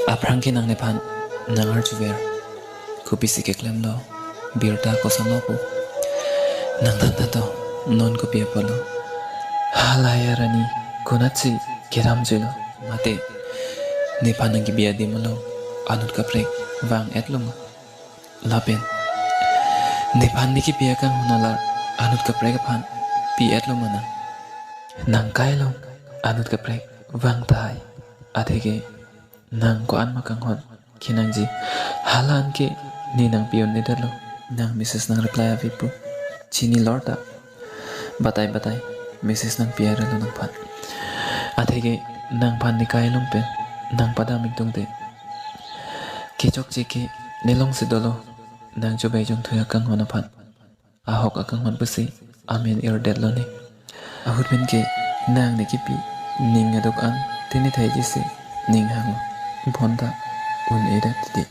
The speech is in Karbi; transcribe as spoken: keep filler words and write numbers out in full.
Aphrang ke nang nephan nang arjuver. Kopisi keklemlo, birta koson lo pu. Nang than than to, non kopi apotlo. Halahai arni konatsi kedam juilo. Mate, nephan nang kebi adim along anut kaprek vang-etlo ma? Lapen nephan ne kebi akanghon alar anut kaprek aphan pi-etlo ma nang? Nang kai along anut kaprek vang tahai. Atheke nang ko-an ma kanghon kenangji? Hala-an ke ne nangpi un-edetlo. Nang message nang reply ave pu. Chini lor ta batai batai message nangpi arelo nangphan. Atheke nangphan ne kai along pen nang padam ingtungte, kechokche ke ne longsi dolo. Nang chobai jongthu akanghon aphan. Ahok akanghon pusi amen irdetlo ne. Ahut pen ke nang ne kepi ning aduk an tini thaiji si ning hanglo. Bonta un-edet titi.